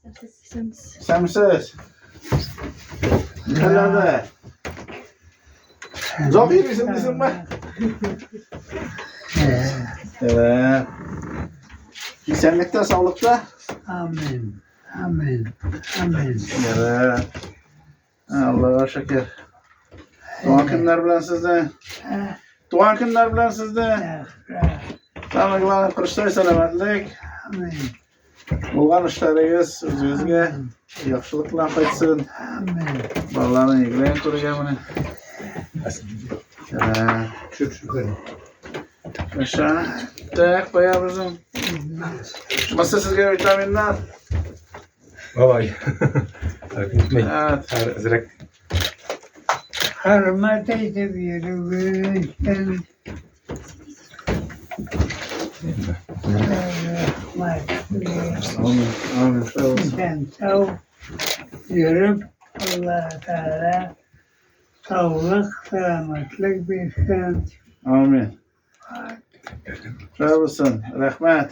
Исәнмесез. Хәлләрдә? Озак йөрисең дисеңме? Evet. Исәнлектә, саулыкта? Amin. Amin. Amin. Evet. Аллага шөкер. Туган көннәр белән сезне. Туган көннәр белән сезне. Самое главное, кырыштай сәламәтлек. Amin. Булган эшләрегез үзегезгә яхшылык белән кайтсын. Amin. Балаларны игелеген күрергә менә. Evet. Çok şükür. Аша. Так, куябыз. Мысы сезгә витаминнар. Бабай. Так, үтмей. Evet. Әзрәк. Hürmet edip yürüyüşten rahmet Amin. Amin. Sağ olsun. Sen sağ yürüp Allah Teala sağlık, selametlik versin. Amin. Sağ olsun. Рәхмәт.